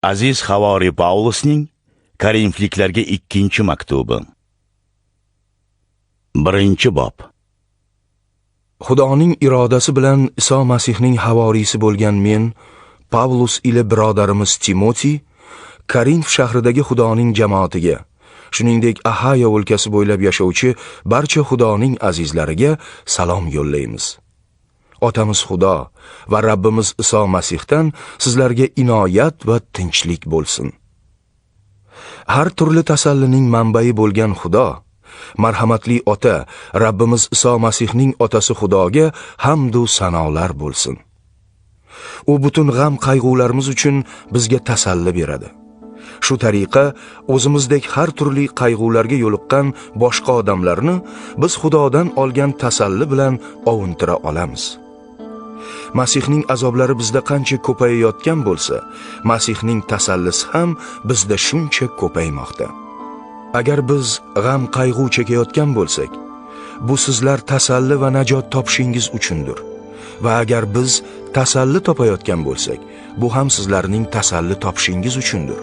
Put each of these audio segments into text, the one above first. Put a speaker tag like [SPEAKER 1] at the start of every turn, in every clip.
[SPEAKER 1] Aziz havoriy Pavlusning Korinfliklarga ikkinchi maktubi. 1-bob.
[SPEAKER 2] Xudoning irodasi bilan Iso Masihning havoriysi bo'lgan men, Pavlus ila birodarimiz Timoti, Korinf shahridagi Xudoning jamoatiga, shuningdek Ahaya o'lkasi bo'ylab yashovchi barcha Xudoning azizlariga salom yo'llaymiz. Otamiz Xudo va Rabbimiz Iso Masihdan sizlarga inoyat va tinchlik bo'lsin. Har turli tasallining manbai bo'lgan Xudo, marhamatli ota, Rabbimiz Iso Masihning otasi Xudoga hamd va sanolar bo'lsin. U butun g'am qayg'ularimiz uchun bizga tasalli beradi. Shu tariqa o'zimizdek har turli qayg'ularga yo'liqqan boshqa odamlarni biz Xudodan olgan tasalli bilan ovuntira olamiz. Masihning azoblari bizda qancha ko'payayotgan bo'lsa, Masihning tasallisi ham bizda shuncha ko'paymoqda. Agar biz g'am qayg'u chekayotgan bo'lsak, bu sizlar tasalli va najot topishingiz uchundir. Va agar biz tasalli topayotgan bo'lsak, bu ham sizlarning tasalli topishingiz uchundir.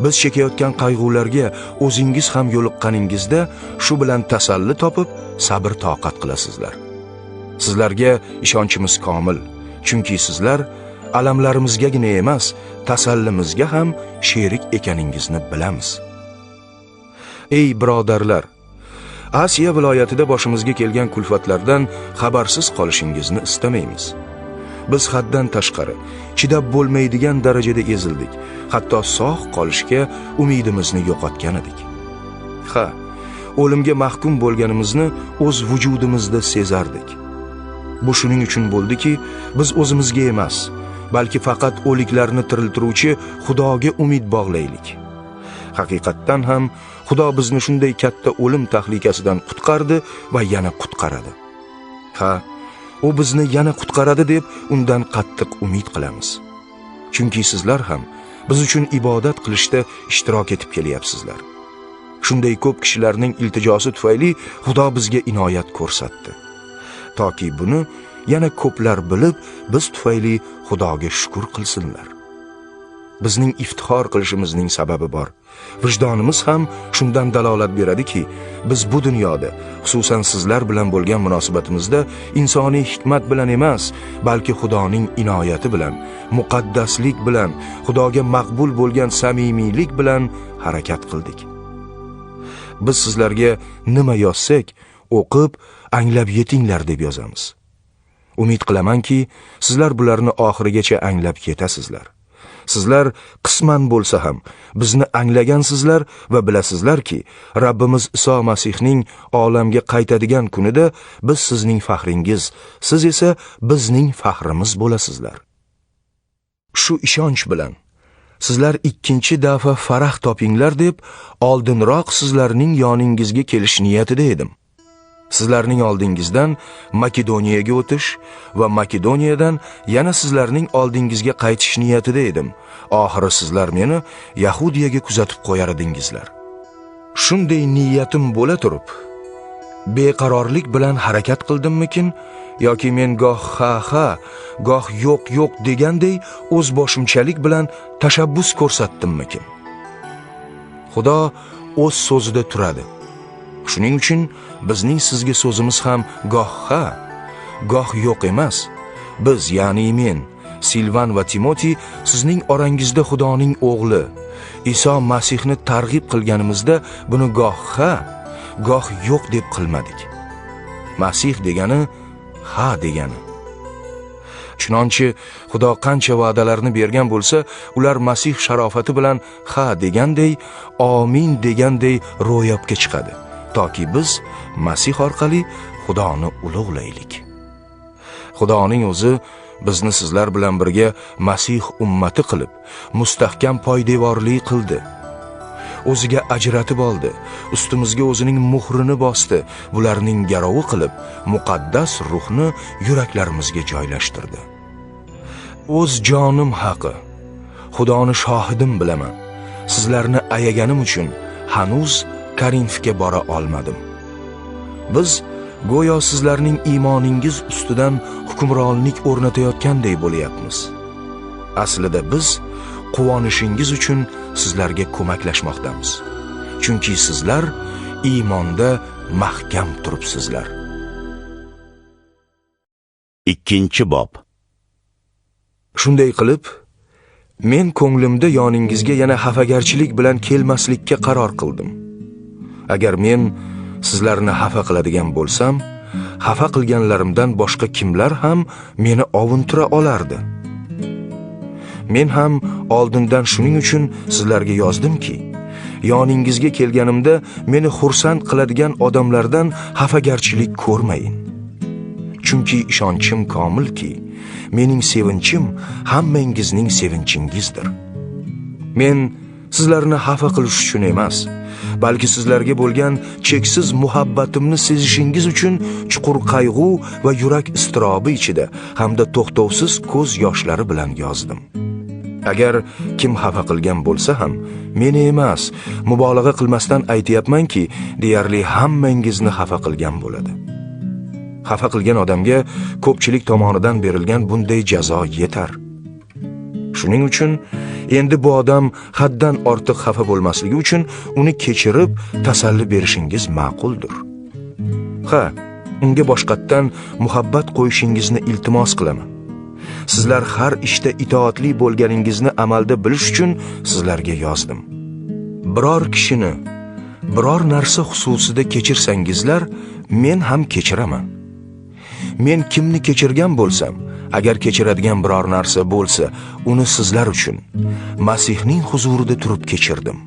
[SPEAKER 2] Biz chekayotgan qayg'ularga o'zingiz ham yo'liqqaningizda shu bilan tasalli topib, sabr toqat qilasizlar. Sizlarga ishonchimiz komil, chunki sizlar alamlarimizgagina emas, tasallimizga ham sherik ekaningizni bilamiz. Ey birodarlar, Asiya viloyatida boshimizga kelgan kulfatlardan xabarsiz qolishingizni istamaymiz. Biz haddan tashqari, chidab bo'lmaydigan darajada ezildik, hatto sog' qolishga umidimizni yo'qotgan edik. Ha, o'limga mahkum bo'lganimizni o'z vujudimizda sezardik. Bu shuning uchun bo'ldiki, biz o'zimizga emas, balki faqat o'liklarni tiriltiruvchi Xudoga umid bog'laylik. Haqiqatdan ham Xudo bizni shunday katta o'lim tahlikasidan qutqardi va yana qutqaradi. Ha, u bizni yana qutqaradi deb undan qattiq umid qilamiz. Chunki sizlar ham biz uchun ibodat qilishda ishtirok etib kelyapsizlar. Shunday ko'p kishilarning iltijosi tufayli Xudo bizga inoyat ko'rsatdi. Toki buni yana ko'plar bilib, biz tufayli Xudoga shukr qilsinlar. Bizning iftixor qilishimizning sababi bor. Vijdonimiz ham shundan dalolat beradiki, biz bu dunyoda, xususan sizlar bilan bo'lgan munosabatimizda insoniy hikmat bilan emas, balki Xudoning inoyati bilan, muqaddaslik bilan, Xudoga maqbul bo'lgan samimiylik bilan harakat qildik. Biz sizlarga nima yozsak, o'qib, anglab yetinglar deb yozamiz. Umid qilamanki, sizlar bularni oxirigacha anglab yetasizlar. Sizlar qisman bo'lsa ham bizni anglagansizlar va bilasizlarki, Rabbimiz Iso Masihning olamga qaytadigan kunida biz sizning faxringiz, siz esa bizning faxrimiz bo'lasizlar. Shu ishonch bilan sizlar ikkinchi dafa farah topinglar deb oldinroq sizlarning yoningizga kelish niyatida edim. Sizlarning oldingizdan Makedoniyaga o'tish va Makedoniyadan yana sizlarning oldingizga qaytish niyatida edim. Oxiri sizlar meni Yahudiyaga kuzatib qo'yar edingizlar. Shunday niyatim bo'la turib, beqarorlik bilan harakat qildimmikin yoki men goh ha-ha, goh yo'q-yo'q deganday o'z boshimchalik bilan tashabbus ko'rsatdimmikin? Xudo o'z so'zida turadi. Shuning uchun bizning sizga so'zimiz ham goh ha, goh yo'q emas. Biz, ya'ni men, Silvan va Timoti sizning orangizda Xudoning o'g'li Iso Masihni targ'ib qilganimizda buni goh ha, goh yo'q deb qilmadik. Masih degani ha degani. Chunonchi Xudo qancha va'dalarni bergan bo'lsa, ular Masih sharofati bilan ha deganday, amin deganday ro'yobga chiqadi. Toki biz Masih orqali Xudoni ulug'laylik. Xudoning o'zi bizni sizlar bilan birga Masih ummati qilib, mustahkam poydevorli qildi. O'ziga ajratib oldi, ustimizga o'zining muhrini bosdi, bularning garovi qilib, muqaddas ruhni yuraklarimizga joylashtirdi. O'z jonim haqi, Xudoni shohidim bilaman. Sizlarni ayaganim uchun hanuz Korinfga bora olmadim. Biz go'yo sizlarning iymoningiz ustidan hukmronlik o'rnatayotganday bo'lyapmiz. Aslida biz quvonishingiz uchun sizlarga ko'maklashmoqdamiz. Chunki sizlar iymonda mahkam turibsizlar.
[SPEAKER 1] 2-bob.
[SPEAKER 2] Shunday qilib, men ko'nglimda yoningizga yana xafagarchilik bilan kelmaslikka qaror qildim. Agar men sizlarni xafa qiladigan bo'lsam, xafa qilganlarimdan boshqa kimlar ham meni ovuntira olardi? Men ham oldindan shuning uchun sizlarga yozdimki, yoningizga kelganimda meni xursand qiladigan odamlardan xafagarchilik ko'rmayin. Chunki ishonchim komilki, mening sevinchim hammangizning sevinchingizdir. Men sizlarni xafa qilish uchun emas, balki sizlarga bo'lgan cheksiz muhabbatimni sezishingiz uchun chuqur qayg'u va yurak iztirobi ichida hamda to'xtovsiz ko'z yoshlari bilan yozdim. Agar kim xafa qilgan bo'lsa ham, meni emas, mubolag'a qilmasdan aytyapmanki, deyarli hammangizni xafa qilgan bo'ladi. Xafa qilgan odamga ko'pchilik tomonidan berilgan bunday jazo yetar. Shuning uchun endi bu odam haddan ortiq xafa bo'lmasligi uchun uni kechirib tasalli berishingiz ma'quldir. Ha, unga boshqatdan muhabbat qo'yishingizni iltimos qilaman. Sizlar har ishda itoatli bo'lganingizni amalda bilish uchun sizlarga yozdim. Biror kishini biror narsa xususida kechirsangizlar, men ham kechiraman. Men kimni kechirgan bo'lsam, agar kechiradigan biror narsa bo'lsa, uni sizlar uchun Masihning huzurida turib kechirdim.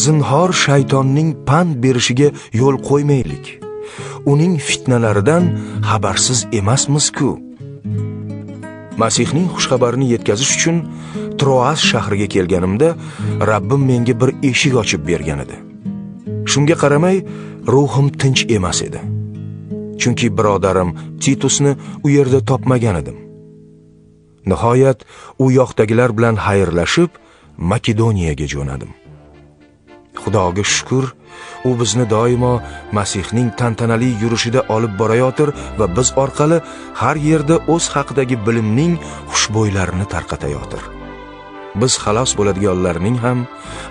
[SPEAKER 2] Zinhor shaytonning pand berishiga yo'l qo'ymaylik. Uning fitnalaridan xabarsiz emasmiz-ku. Masihning xushxabarini yetkazish uchun Troas shahriga kelganimda Rabbim menga bir eshik ochib bergan edi. Shunga qaramay, ruhim tinch emas edi. Chunki birodarim Titusni u yerda topmagan edim. Nihoyat u yoqdagilar bilan xayrlashib, Makedoniyaga jo'nadim. Xudoga shukr, u bizni doimo Masihning tantanali yurishida olib borayotir va biz orqali har yerda o'z haqidagi bilimning xushbo'ylarini tarqatayotir. Biz xalos bo'ladiganlarning ham,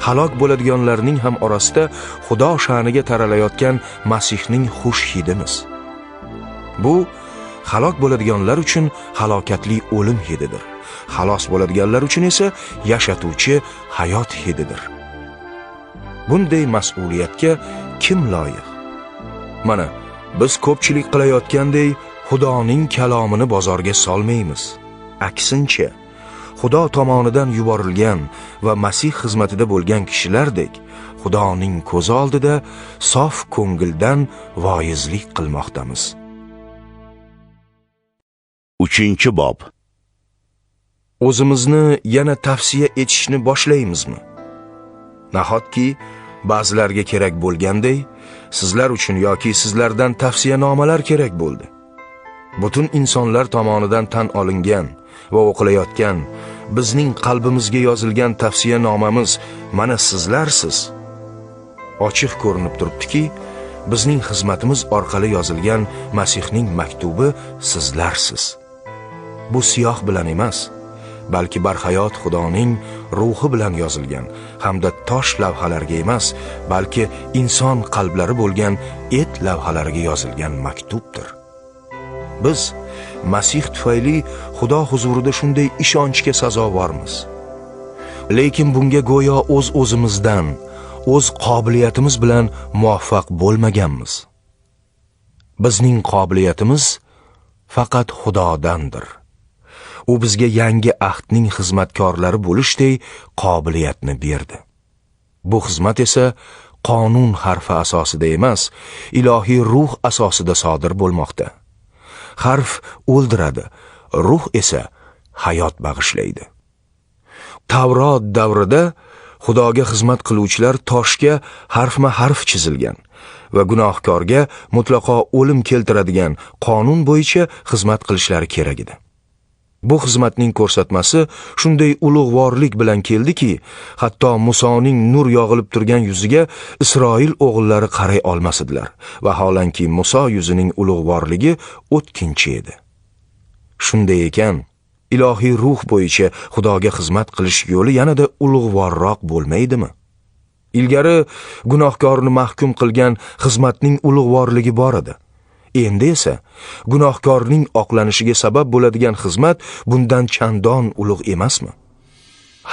[SPEAKER 2] halok bo'ladiganlarning ham orasida Xudo sha'niga taralayotgan Masihning xush hidimiz. Bu halok bo'ladiganlar uchun halokatli o'lim hididir. Xalos bo'ladiganlar uchun esa yashatuvchi hayot hididir. Bunday mas'uliyatga kim loyiq? Mana biz ko'pchilik qilayotganday Xudoning kalomini bozorga solmaymiz. Aksincha, Xudo tomonidan yuborilgan va Masih xizmatida bo'lgan kishilardek Xudoning ko'zi oldida sof ko'ngildan voizlik qilmoqdamiz.
[SPEAKER 1] 3-bob.
[SPEAKER 2] O'zimizni yana tavsiya etishni boshlaymizmi? Nahotki ba'zilarga kerak bo'lganday, sizlar uchun yoki sizlardan tavsiyanomalar kerak bo'ldi. Butun insonlar tomonidan tan olingan va o'qilayotgan bizning qalbimizga yozilgan tavsiyanomamiz mana sizlarsiz. Ochiq ko'rinib turibdiki, bizning xizmatimiz orqali yozilgan Masihning maktubi sizlarsiz. Bu siyoh bilan emas, balki barhayot Xudoning ruhi bilan yozilgan hamda tosh lavhalarga emas, balki inson qalblari bo'lgan et lavhalariga yozilgan maktubdir. Biz Masih tufayli Xudo huzurida shunday ishonchga sazovormiz. Lekin bunga go'yo o'z-o'zimizdan, o'z qobiliyatimiz bilan muvaffaq bo'lmaganmiz. Bizning qobiliyatimiz faqat Xudodandir. U bizga yangi ahdning xizmatkorlari bo'lishday qobiliyatni berdi. Bu xizmat esa qonun harfi asosida emas, ilohiy ruh asosida sodir bo'lmoqda. Harf o'ldiradi, ruh esa hayot bag'ishlaydi. Tavrot davrida Xudoga xizmat qiluvchilar toshga harfma-harf chizilgan va gunohkorga mutlaqo o'lim keltiradigan qonun bo'yicha xizmat qilishlari kerak edi. Bu xizmatning ko'rsatmasi shunday ulug'vorlik bilan keldiki, hatto Musoning nur yog'ilib turgan yuziga Isroil o'g'illari qaray olmas edilar. Vaholanki Muso yuzining ulug'vorligi o'tkinchi edi. Shunday ekan, Ilohiy ruh bo'yicha Xudoga xizmat qilish yo'li yanada ulug'vorroq bo'lmaydimi? Ilgari gunohkorni mahkum qilgan xizmatning ulug'vorligi bor edi. Endi esa gunohkorning oqlanishiga sabab bo'ladigan xizmat bundan chandon ulug' emasmi?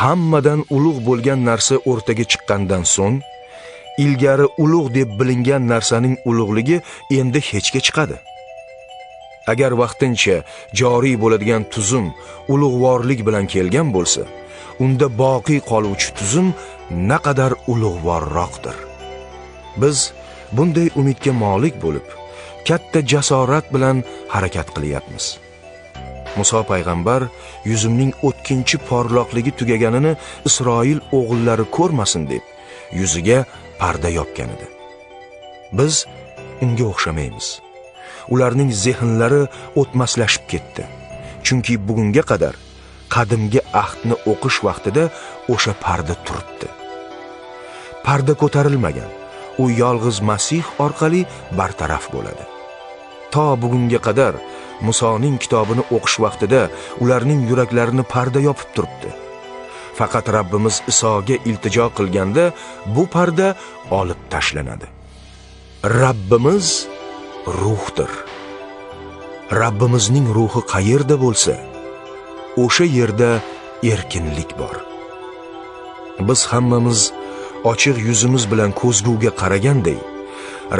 [SPEAKER 2] Hammadan ulug' bo'lgan narsa o'rtaga chiqqandan so'ng, ilgari ulug' deb bilingan narsaning ulug'ligi endi hechga chiqadi. Agar vaqtincha joriy bo'ladigan tuzum ulug'vorlik bilan kelgan bo'lsa, unda boqiy qoluvchi tuzum naqadar ulug'vorroqdir. Biz bunday umidga molik bo'lib, katta jasorat bilan harakat qilyapmiz. Muso payg'ambar yuzimning o'tkinchi porloqligi tugaganini Isroil o'g'illari ko'rmasin deb yuziga parda yopgan edi. Biz unga o'xshamaymiz. Ularning zehnlari o'tmaslashib ketdi. Chunki bugunga qadar qadimgi ahdni o'qish vaqtida o'sha parda turibdi. Parda ko'tarilmagan. U yolg'iz Masih orqali bartaraf bo'ladi. To bugunga qadar Musoning kitobini o'qish vaqtida ularning yuraklarini parda yopib turibdi. Faqat Rabbimiz Isoga iltijo qilganda bu parda olib tashlanadi. Rabbimiz ruhdir. Rabbimizning ruhi qayerda bo'lsa, o'sha yerda erkinlik bor. Biz hammamiz ochiq yuzimiz bilan ko'zguga qaraganday,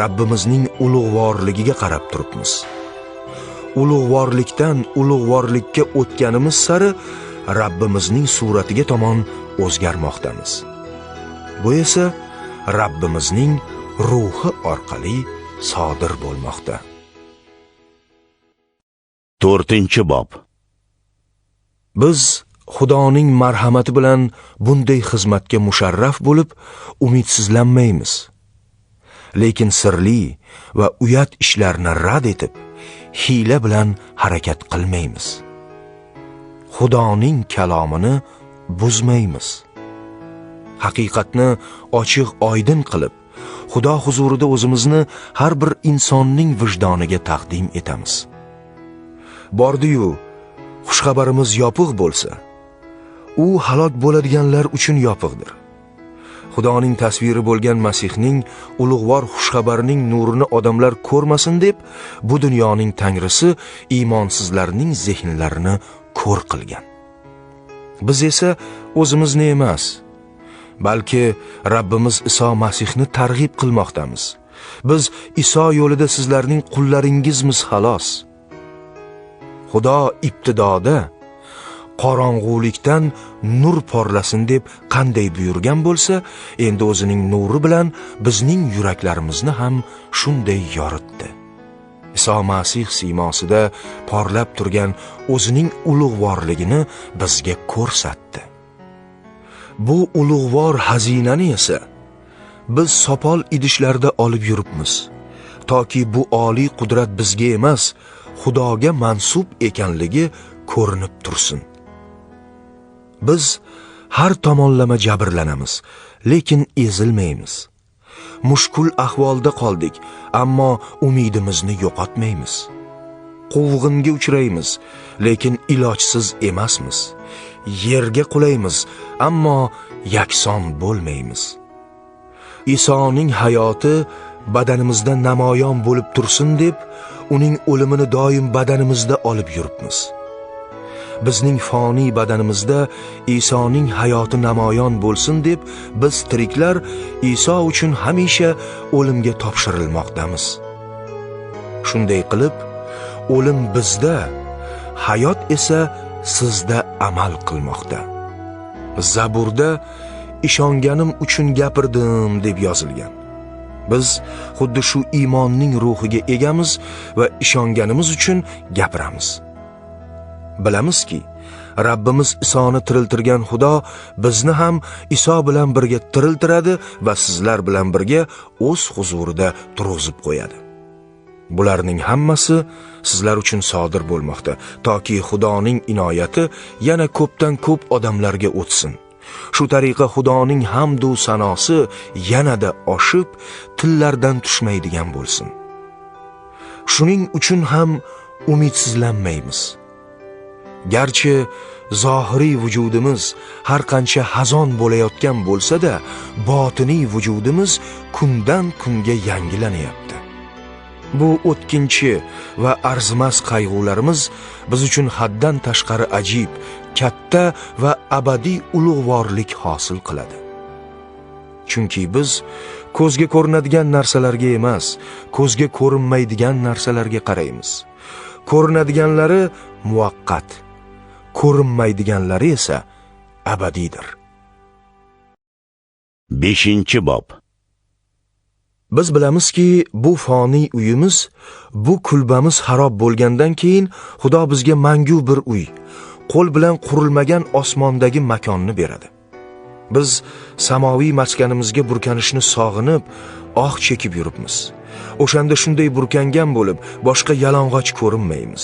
[SPEAKER 2] Rabbimizning ulug'vorligiga qarab turibmiz. Ulug'vorlikdan ulug'vorlikka o'tganimiz sari Rabbimizning suratiga tomon o'zgarmoqdamiz. Bu esa Rabbimizning ruhi orqali sodir bo'lmoqda.
[SPEAKER 1] 4-bob.
[SPEAKER 2] Biz Xudoning marhamati bilan bunday xizmatga musharraf bo'lib, umidsizlanmaymiz. Lekin sirli va uyat ishlarni rad etib, hiyla bilan harakat qilmaymiz. Xudoning kalomini buzmaymiz. Haqiqatni ochiq oydin qilib, Xudo huzurida o'zimizni har bir insonning vijdoniga taqdim etamiz. Bordi-yu, xushxabarimiz yopiq bo'lsa, u halok bo'ladiganlar uchun yopiqdir. Xudoning tasviri bo'lgan Masihning ulug'vor xushxabarining nurini odamlar ko'rmasin deb, bu dunyoning tangrisi iymonsizlarning zehnlarini ko'r qilgan. Biz esa o'zimizni emas, balki Rabbimiz Iso Masihni targ'ib qilmoqdamiz. Biz Iso yo'lida sizlarning qullaringizmiz xolos. Xudo ibtidoda qorong'ulikdan nur porlasin deb qanday buyurgan bo'lsa, endi o'zining nuri bilan bizning yuraklarimizni ham shunday yoritdi. Iso Masih siymosida porlab turgan o'zining ulug'vorligini bizga ko'rsatdi. Bu ulug'vor xazinani esa biz sopol idishlarda olib yuribmiz, toki bu oliy qudrat bizga emas, Xudoga mansub ekanligi ko'rinib tursin. Biz har tomonlama jabrlanamiz, lekin ezilmaymiz. Mushkul ahvolda qoldik, ammo umidimizni yo'qotmaymiz. Quvg'inga uchraymiz, lekin ilojsiz emasmiz. Yerga qulaymiz, ammo yakson bo'lmaymiz. Isoning hayoti badanimizda namoyon bo'lib tursin deb, uning o'limini doim badanimizda olib yuribmiz. Bizning foniy badanimizda Isoning hayoti namoyon bo'lsin deb, biz tiriklar Iso uchun hamisha o'limga topshirilmoqdamiz. Shunday qilib, o'lim bizda, hayot esa sizda amal qilmoqda. Zaburda ishonganim uchun gapirdim deb yozilgan. Biz xuddi shu iymonning ruhiga egamiz va ishonganimiz uchun gapiramiz. Bilamizki, Rabbimiz Isoni tiriltirgan Xudo bizni ham Iso bilan birga tiriltiradi va sizlar bilan birga o'z huzurida turg'izib qo'yadi. Bularning hammasi sizlar uchun sodir bo'lmoqda, toki Xudoning inoyati yana ko'pdan ko'p odamlarga o'tsin. Shu tariqa Xudoning hamd u sanosi yanada oshib, tillardan tushmaydigan bo'lsin. Shuning uchun ham umidsizlanmaymiz. Garchi zohiriy vujudimiz har qancha hazon bo'layotgan bo'lsa-da, botiniy vujudimiz kundan kunga yangilanyapti. Bu o'tkinchi va arzimas qayg'ularimiz biz uchun haddan tashqari ajib, katta va abadiy ulug'vorlik hosil qiladi. Chunki biz ko'zga ko'rinadigan narsalarga emas, ko'zga ko'rinmaydigan narsalarga qaraymiz. Ko'rinadiganlari muvaqqat, ko'rinmaydiganlari esa abadiydir.
[SPEAKER 1] 5-bob.
[SPEAKER 2] Biz bilamizki, bu foniy uyimiz, bu kulbamiz xarob bo'lgandan keyin Xudo bizga mangu bir uy, qo'l bilan qurilmagan osmondagi makonni beradi. Biz samoviy maskanimizga burkanishni sog'inib, oh chekib yuribmiz. O'shanda shunday burkangan bo'lib, boshqa yalang'och ko'rinmaymiz.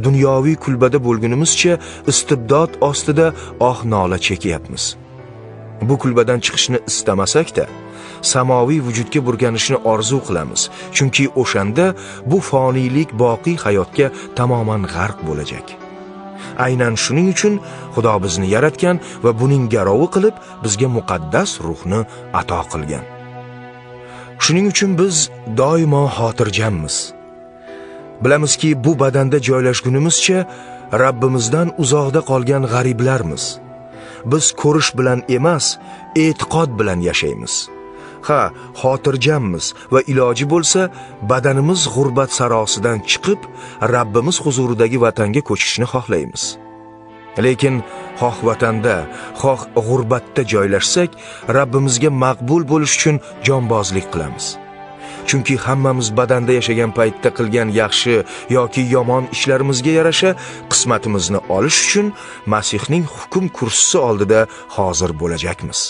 [SPEAKER 2] Dunyoviy kulbada bo'lgunimizcha istibdod ostida oh nola chekyapmiz. Bu kulbadan chiqishni istamasak-da, samoviy vujudga burkanishni orzu qilamiz, chunki o'shanda bu foniylik boqiy hayotga tamoman g'arq bo'lajak. Aynan shuning uchun Xudo bizni yaratgan va buning garovi qilib bizga muqaddas ruhni ato qilgan. Shuning uchun biz doimo xotirjammiz. Bilamizki, bu badanda joylashgunimizcha Rabbimizdan uzoqda qolgan g'ariblarmiz. Biz ko'rish bilan emas, e'tiqod bilan yashaymiz. Ha, xotirjammiz va iloji bo'lsa, badanimiz g'urbat sarosidan chiqib, Rabbimiz huzuridagi vatanga ko'chishni xohlaymiz. Lekin xoh vatanda, xoh g'urbatda joylashsak, Rabbimizga maqbul bo'lish uchun jonbozlik qilamiz. Chunki hammamiz badanda yashagan paytda qilgan yaxshi yoki yomon ishlarimizga yarasha qismatimizni olish uchun Masihning hukm kursisi oldida hozir bo'lajakmiz.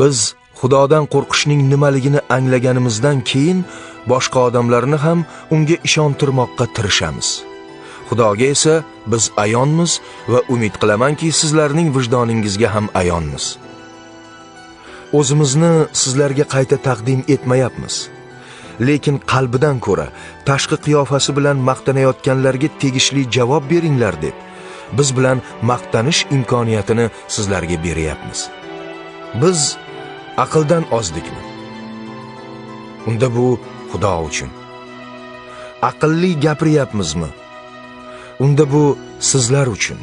[SPEAKER 2] Biz Xudodan qo'rqishning nimaligini anglaganimizdan keyin boshqa odamlarni ham unga ishontirmoqqa tirishamiz. Xudoga esa biz ayonmiz va umid qilamanki, sizlarning vijdoningizga ham ayonmiz. O'zimizni sizlarga qayta taqdim etmayapmiz. Lekin qalbidan ko'ra tashqi qiyofasi bilan maqtanayotganlarga tegishli javob beringlar deb biz bilan maqtanish imkoniyatini sizlarga beryapmiz. Biz aqldan ozdikmi? Unda bu Xudo uchun. Aqlli gapiryapmizmi? Unda bu sizlar uchun.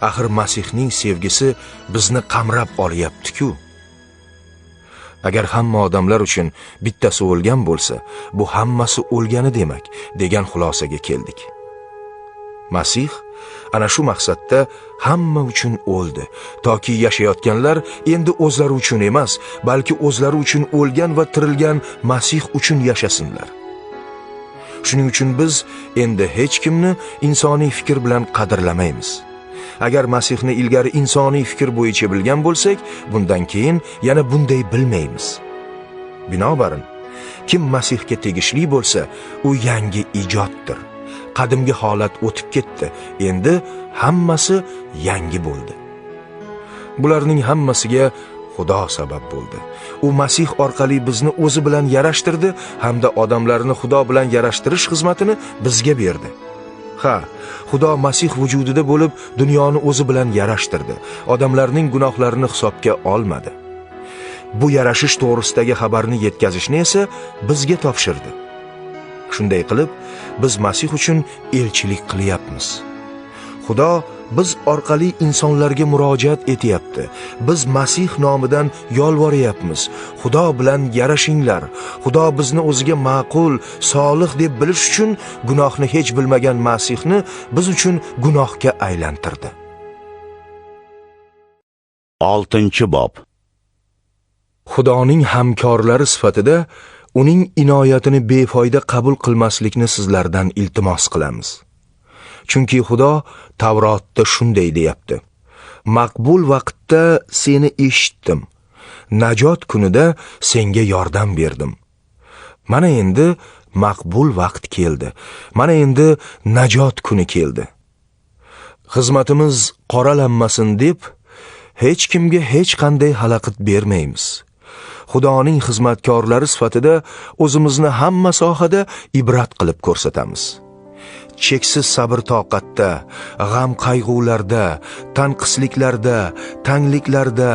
[SPEAKER 2] Axir Masihning sevgisi bizni qamrab olyapti-ku. Agar hamma odamlar uchun bittasi o'lgan bo'lsa, bu hammasi o'lgani demak, degan xulosaga keldik. Masih ana shu maqsadda hamma uchun o'ldi, toki yashayotganlar endi o'zlari uchun emas, balki o'zlari uchun o'lgan va tirilgan Masih uchun yashasinlar. Shuning uchun biz endi hech kimni insoniy fikr bilan qadrlamaymiz. Agar Masihni ilgari insoniy fikr bo'yicha bilgan bo'lsak, bundan keyin yana bunday bilmaymiz. Binobarin, kim Masihga tegishli bo'lsa, u yangi ijoddir. Qadimgi holat o'tib ketdi, endi hammasi yangi bo'ldi. Bularning hammasiga Xudo sabab bo'ldi. U Masih orqali bizni o'zi bilan yarashtirdi hamda odamlarni Xudo bilan yarashtirish xizmatini bizga berdi. Ha, Xudo Masih vujudida bo'lib dunyoni o'zi bilan yarashtirdi. Odamlarning gunohlarini hisobga olmadi. Bu yarashish to'g'risidagi xabarni yetkazishni esa bizga topshirdi. Shunday qilib, biz Masih uchun elchilik qilyapmiz. Xudo biz orqali insonlarga murojaat etyapti. Biz Masih nomidan yolvoryapmiz. Xudo bilan yarashinglar. Xudo bizni o'ziga ma'qul, solih deb bilish uchun gunohni hech bilmagan Masihni biz uchun gunohga aylantirdi.
[SPEAKER 1] 6-bob.
[SPEAKER 2] Xudoning hamkorlari sifatida uning inoyatini befoyda qabul qilmaslikni sizlardan iltimos qilamiz. Chunki Xudo Tavrotda shunday deyapti: Maqbul vaqtda seni eshitdim, najot kunida senga yordam berdim. Mana endi maqbul vaqt keldi. Mana endi najot kuni keldi. Xizmatimiz qoralanmasin deb hech kimga hech qanday xalaqit bermaymiz. Xudoning xizmatkorlari sifatida o'zimizni hamma sohada ibrat qilib ko'rsatamiz. cheksiz sabr-toqatda, g'am-qayg'ularda, tanqisliklarda, tangliklarda,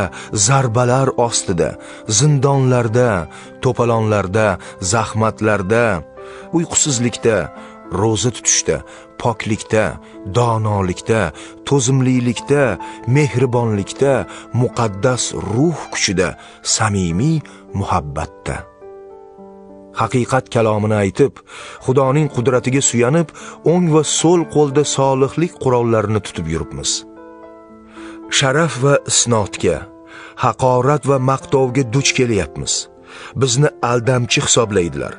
[SPEAKER 2] zarbalar ostida, zindonlarda, to'polonlarda, zahmatlarda, uyqusizlikda, ro'za tutishda, poklikda, donolikda, to'zimlilikda, mehribonlikda, muqaddas ruh kuchida, samimiy muhabbatda. Haqiqat kalomini aytib, Xudoning qudratiga suyanib, o'ng va so'l qo'lda solihlik qurollarini tutib yuribmiz. Sharaf va isnodga, haqorat va maqtovga duch kelyapmiz. Bizni aldamchi hisoblaydilar,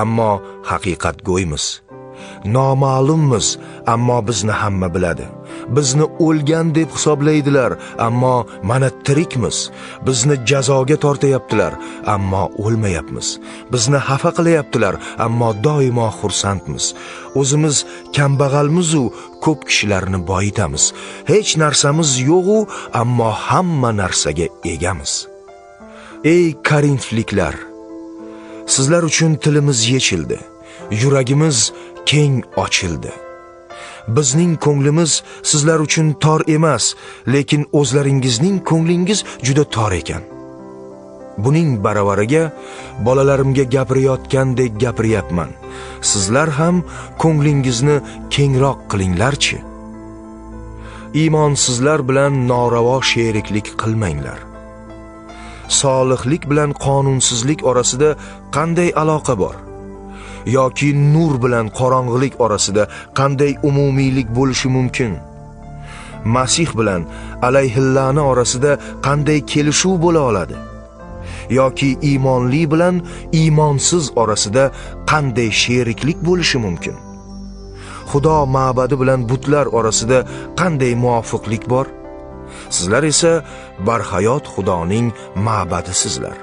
[SPEAKER 2] ammo haqiqatgo'ymiz. Noma'lummiz, ammo bizni hamma biladi. Bizni o'lgan deb hisoblaydilar, ammo mana tirikmiz. Bizni jazoga tortayaptilar, ammo o'lmayapmiz. Bizni xafa qilayaptilar, ammo doimo xursandmiz. O'zimiz kambag'almiz-u, ko'p kishilarni boyitamiz. Hech narsamiz yo'q-u, ammo hamma narsaga egamiz. Ey Korinfliklar, sizlar uchun tilimiz yechildi, yuragimiz keng ochildi. Bizning ko'nglimiz sizlar uchun tor emas, lekin o'zlaringizning ko'nglingiz juda tor ekan. Buning baravariga bolalarimga gapirayotgandek gapiryapman. Sizlar ham ko'nglingizni kengroq qilinglarchi. Iymonsizlar bilan noravo sheriklik qilmanglar. Solihlik bilan qonunsizlik orasida qanday aloqa bor? Yoki nur bilan qorong'ilik orasida qanday umumiylik bo'lishi mumkin? Masih bilan alayhillani orasida qanday kelishuv bo'la oladi? Yoki iymonli bilan iymonsiz orasida qanday sheriklik bo'lishi mumkin? Xudo ma'badi bilan butlar orasida qanday muvofiqlik bor? Sizlar esa barhayot Xudoning ma'badisizlar.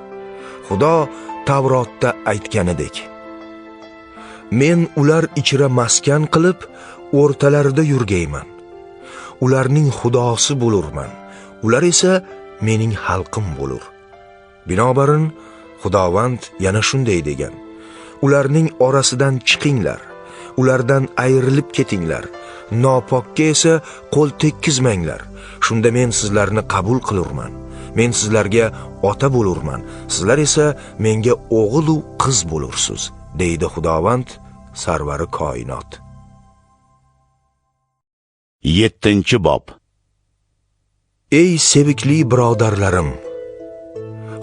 [SPEAKER 2] Xudo Tavrotda aytganidek: Men ular ichra maskan qilib, o'rtalarida yurgayman. Ularning xudosi bo'lurman. Ular esa mening xalqim bo'lur. Binobarin Xudovand yana shunday degan: Ularning orasidan chiqinglar, ulardan ayrilib ketinglar, nopokka esa qo'l tekkizmanglar. Shunda men sizlarni qabul qilurman. Men sizlarga ota bo'lurman, sizlar esa menga o'g'il u qiz bo'lursiz, deydi Xudovand, sarvari koinot.
[SPEAKER 1] 7-bob.
[SPEAKER 2] Ey sevikli birodarlarim,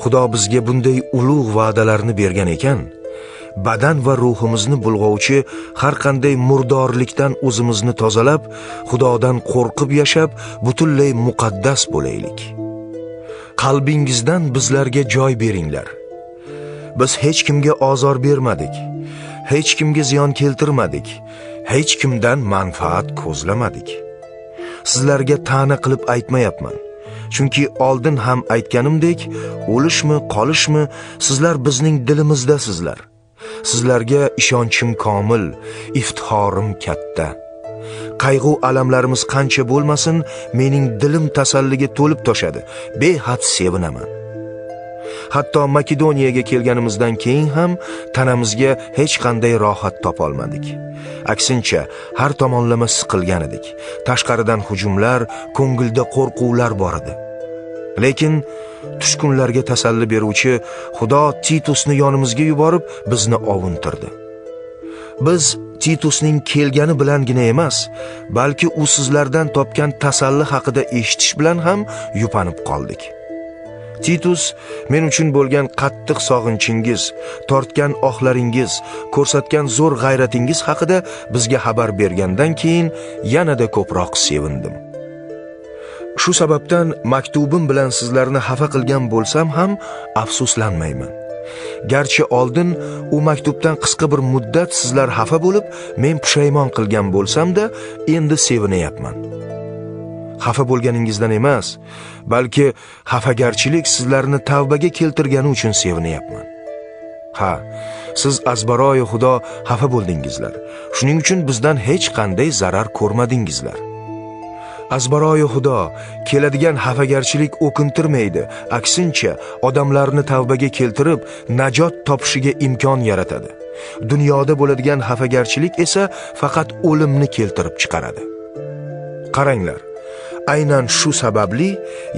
[SPEAKER 2] Xudo bizga bunday ulug' va'dalarni bergan ekan, badan va ruhimizni bulg'ovchi har qanday murdorlikdan o'zimizni tozalab, Xudodan qo'rqib yashab, butunlay muqaddas bo'laylik. Qalbingizdan bizlarga joy beringlar. Biz hech kimga ozor bermadik, hech kimga ziyon keltirmadik, hech kimdan manfaat ko'zlamadik. Sizlarga ta'na qilib aytmayapman, chunki oldin ham aytganimdek, o'lishmi, qolishmi, sizlar bizning dilimizdasizlar. Sizlarga ishonchim komil, iftixorim katta. Qayg'u alamlarimiz qancha bo'lmasin, mening dilim tasalliga to'lib toshadi, behad sevinaman. Hatto Makedoniyaga kelganimizdan keyin ham tanamizga hech qanday rohat topa olmadik. Aksincha, har tomonlama siqilgan edik. Tashqaridan hujumlar, ko'ngilda qo'rquvlar bor edi. Lekin tushkunlarga tasalli beruvchi Xudo Titusni yonimizga yuborib, bizni ovuntirdi. Biz Titusning kelgani bilangina emas, balki u sizlardan topgan tasalli haqida eshitish bilan ham yupanib qoldik. Titus men uchun bo'lgan qattiq sog'inchingiz, tortgan ohlaringiz, ko'rsatgan zo'r g'ayratingiz haqida bizga xabar bergandan keyin yanada ko'proq sevindim. Shu sababdan maktubim bilan sizlarni xafa qilgan bo'lsam ham afsuslanmayman. Garchi oldin u maktubdan qisqa bir muddat sizlar xafa bo'lib, men pushaymon qilgan bo'lsam-da, endi sevinyapman. Xafa bo'lganingizdan emas, balki xafagarchilik sizlarni tavbaga keltirgani uchun sevinyapman. Ha, siz azbaroyi Xudo xafa bo'ldingizlar. Shuning uchun bizdan hech qanday zarar ko'rmadingizlar. Azbaroyi Xudo keladigan xafagarchilik o'kintirmaydi, aksincha odamlarni tavbaga keltirib, najot topishiga imkon yaratadi. Dunyoda bo'ladigan xafagarchilik esa faqat o'limni keltirib chiqaradi. Qaranglar, aynan shu sababli,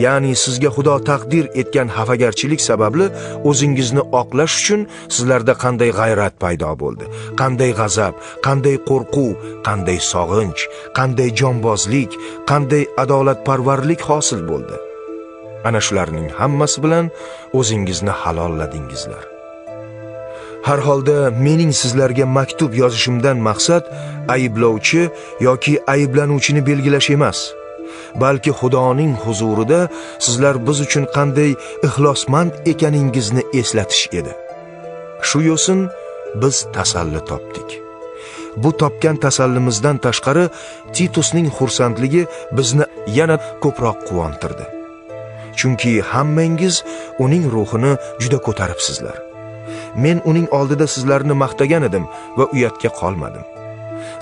[SPEAKER 2] ya'ni sizga Xudo taqdir etgan xafagarchilik sababli o'zingizni oqlash uchun sizlarda qanday g'ayrat paydo bo'ldi, qanday g'azab, qanday qo'rquv, qanday sog'inch, qanday jonbozlik, qanday adolatparvarlik hosil bo'ldi. Ana shularning hammasi bilan o'zingizni halolladingizlar. Har holda mening sizlarga maktub yozishimdan maqsad ayblovchi yoki ayblanuvchini belgilash emas, balki Xudoning huzurida sizlar biz uchun qanday ixlosmand ekaningizni eslatish edi. Shu yo'sin biz tasalli topdik. Bu topgan tasallimizdan tashqari Titusning xursandligi bizni yana ko'proq quvontirdi. Chunki hammangiz uning ruhini juda ko'taribsizlar. Men uning oldida sizlarni maqtagan edim va uyatga qolmadim.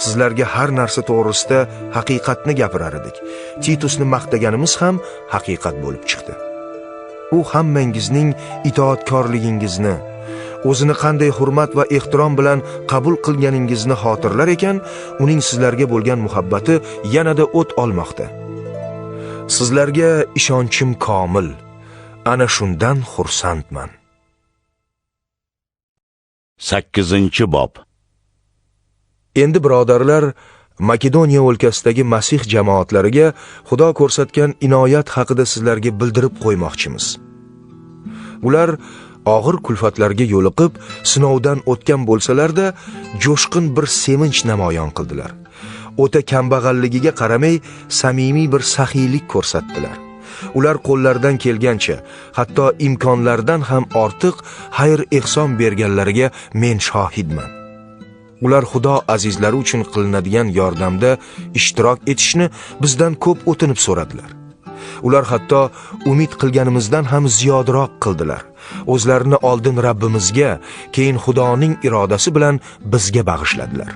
[SPEAKER 2] Sizlarga har narsa to'g'risida haqiqatni gapirar edik. Titusni maqtaganimiz ham haqiqat bo'lib chiqdi. U hammangizning itoatkorligingizni, o'zini qanday hurmat va ehtirom bilan qabul qilganingizni xotirlar ekan, uning sizlarga bo'lgan muhabbati yanada o't olmoqda. Sizlarga ishonchim komil. Ana shundan xursandman.
[SPEAKER 1] 8-bob.
[SPEAKER 2] Endi birodarlar, Makedoniya o'lkasidagi Masih jamoatlariga Xudo ko'rsatgan inoyat haqida sizlarga bildirib qo'ymoqchimiz. Ular og'ir kulfatlarga yo'liqib, sinovdan o'tgan bo'lsalar-da, jo'shqin bir sevinch namoyon qildilar. O'ta kambag'alligiga qaramay, samimiy bir saxiylik ko'rsatdilar. Ular qo'llaridan kelgancha, hatto imkonlaridan ham ortiq xayr-ehson berganlariga men shohidman. Ular Xudo azizlari uchun qilinadigan yordamda ishtirok etishni bizdan ko'p o'tinib so'radilar. Ular hatto umid qilganimizdan ham ziyodroq qildilar. O'zlarini oldin Rabbimizga, keyin Xudoning irodasi bilan bizga bag'ishladilar.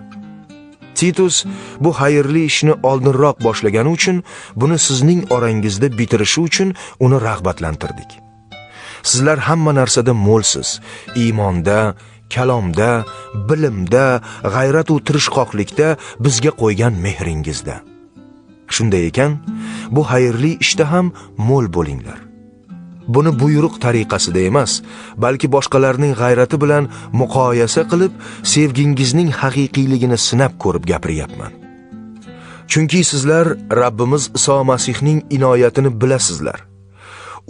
[SPEAKER 2] Titus bu xayrli ishni oldinroq boshlagani uchun, buni sizning orangizda bitirishi uchun uni rag'batlantirdik. Sizlar hamma narsada mo'lsiz, iymonda, kalomda, bilimda, g'ayrat u tirishqoqlikda, bizga qo'ygan mehringizda. Shunday ekan, bu xayrli ishda ham mo'l bo'linglar. Buni buyruq tariqasida emas, balki boshqalarning g'ayrati bilan muqoyasa qilib, sevgingizning haqiqiyligini sinab ko'rib gapiryapman. Chunki sizlar Rabbimiz Iso Masihning inoyatini bilasizlar.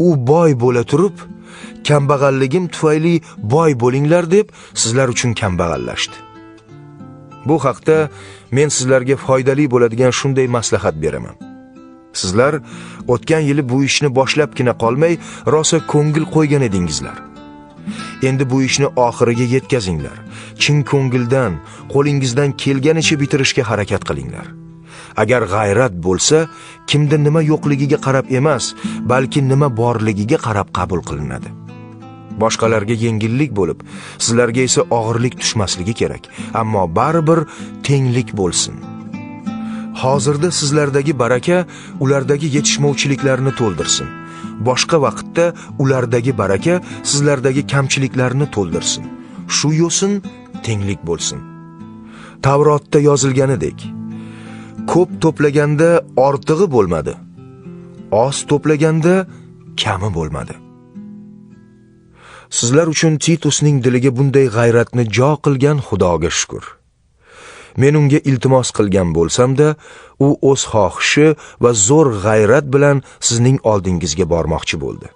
[SPEAKER 2] U boy bo'la turib, kambag'alligim tufayli boy bo'linglar deb sizlar uchun kambag'allashdi. Bu haqda men sizlarga foydali bo'ladigan shunday maslahat beraman. Sizlar o'tgan yili bu ishni boshlabgina qolmay, rosa ko'ngil qo'ygan edingizlar. Endi bu ishni oxiriga yetkazinglar. Chin ko'ngildan, qo'lingizdan kelganicha bitirishga harakat qilinglar. Agar g'ayrat bo'lsa, kimda nima yo'qligiga qarab emas, balki nima borligiga qarab qabul qilinadi. Boshqalarga yengillik bo'lib, sizlarga esa og'irlik tushmasligi kerak, ammo baribir tenglik bo'lsin. Hozirda sizlardagi baraka ulardagi yetishmovchiliklarni to'ldirsin. Boshqa vaqtda ulardagi baraka sizlardagi kamchiliklarni to'ldirsin. Shu yo'sin tenglik bo'lsin. Tavrotda yozilganidek, ko'p to'plaganda ortig'i bo'lmadi, oz to'plaganda kami bo'lmadi. Sizlar uchun Titusning diliga bunday g'ayratni jo qilgan Xudoga shukr. Men unga iltimos qilgan bo'lsam-da, u o'z xohishi va zo'r g'ayrat bilan sizning oldingizga bormoqchi bo'ldi.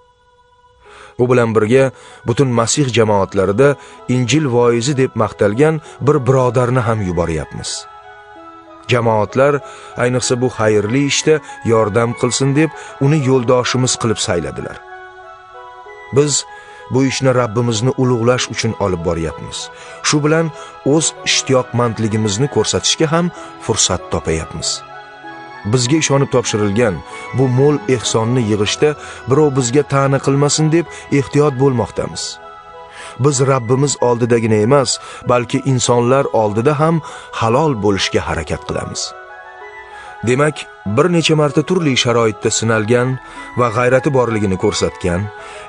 [SPEAKER 2] Bu bilan birga butun Masih jamoatlarida Injil voizi deb maqtalgan bir birodarni ham yuboryapmiz. Jamoatlar ayniqsa bu xayrli ishda yordam qilsin deb uni yo'ldoshimiz qilib sayladilar. Biz bu ishni Rabbimizni ulug'lash uchun olib boryapmiz. Shu bilan o'z ishtiyoqmandligimizni ko'rsatishga ham fursat topayapmiz. Bizga ishonib topshirilgan bu mo'l ehsonni yig'ishda birov bizga ta'na qilmasin deb ehtiyot bo'lmoqdamiz. Biz Rabbimiz oldidagina emas, balki insonlar oldida ham halol bo'lishga harakat qilamiz. Demak, bir necha marta turli sharoitda sinalgan va g'ayrati borligini ko'rsatgan,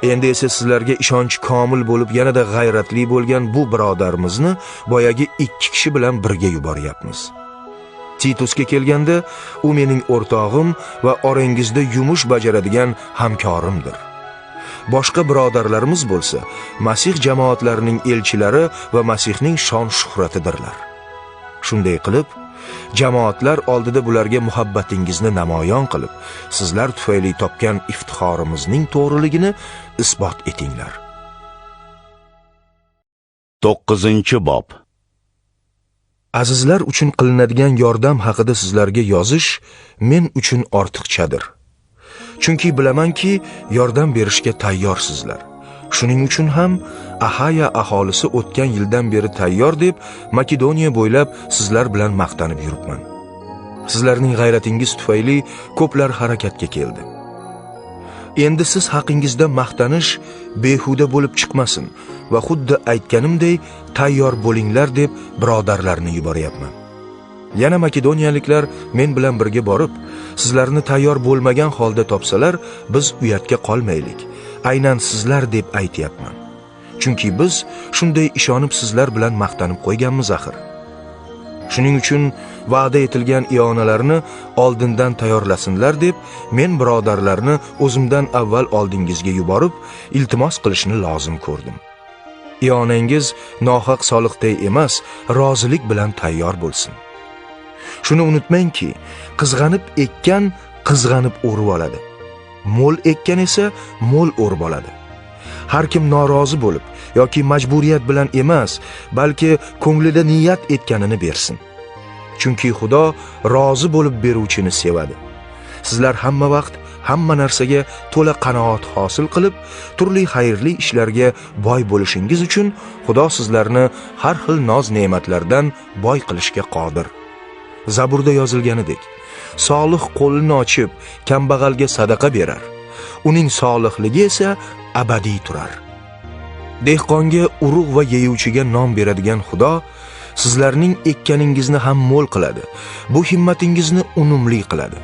[SPEAKER 2] endi esa sizlarga ishonch komil bo'lib yanada g'ayratli bo'lgan bu birodarimizni boyagi 2 kishi bilan birga yuboryapmiz. Titusga kelganda, u mening o'rtog'im va orangizda yumush bajaradigan hamkorimdir. Boshqa birodarlarimiz bo'lsa, Masih jamoatlarining elchilari va Masihning shon-shuhratidirlar. Shunday qilib, jamoatlar oldida bularga muhabbatingizni namoyon qilib, sizlar tufayli topgan iftixorimizning to'g'riligini isbot etinglar.
[SPEAKER 1] 9-bob.
[SPEAKER 2] Azizlar uchun qilinadigan yordam haqida sizlarga yozish men uchun ortiqchadir. Chunki bilamanki, yordam berishga tayyorsizlar. Shuning uchun ham Ahaya aholisi o'tgan yildan beri tayyor deb Makedoniya bo'ylab sizlar bilan maqtanib yuribman. Sizlarning g'ayratingiz tufayli ko'plar harakatga keldi. Endi siz haqingizda maqtanish behuda bo'lib chiqmasin va xuddi aytganimdek tayyor bo'linglar deb birodarlarni yuboryapman. Yana makedoniyaliklar men bilan birga borib, sizlarni tayyor bo'lmagan holda topsalar, biz uyatga qolmaylik. Aynan sizlar deb aytyapman. Chunki biz shunday ishonib sizlar bilan maqtanib qo'yganmiz axir. Shuning uchun va'da etilgan ionalarni oldindan tayyorlasinlar deb men birodarlarni o'zimdan avval oldingizga yuborib, iltimos qilishni lozim ko'rdim. Ionangiz nohaq soliqday emas, rozilik bilan tayyor bo'lsin. Shuni unutmangki, qizg'anib ekkan qizg'anib o'rib oladi. Mo'l ekkan esa mo'l o'rib oladi. Har kim norozi bo'lib yoki majburiyat bilan emas, balki ko'nglida niyat etganini bersin. Chunki Xudo rozi bo'lib beruvchini sevadi. Sizlar hamma vaqt hamma narsaga to'la qanoat hosil qilib, turli xayrli ishlarga boy bo'lishingiz uchun Xudo sizlarni har xil noz-ne'matlardan boy qilishga qodir. Zaburda yozilganidek, solih qo'lini ochib, kambag'alga sadaqa berar. Uning solihligi esa abadiy turar. Dehqonga urug' va yeyuvchiga non beradigan Xudo sizlarning ekkaningizni ham mo'l qiladi. Bu himmatingizni unumli qiladi.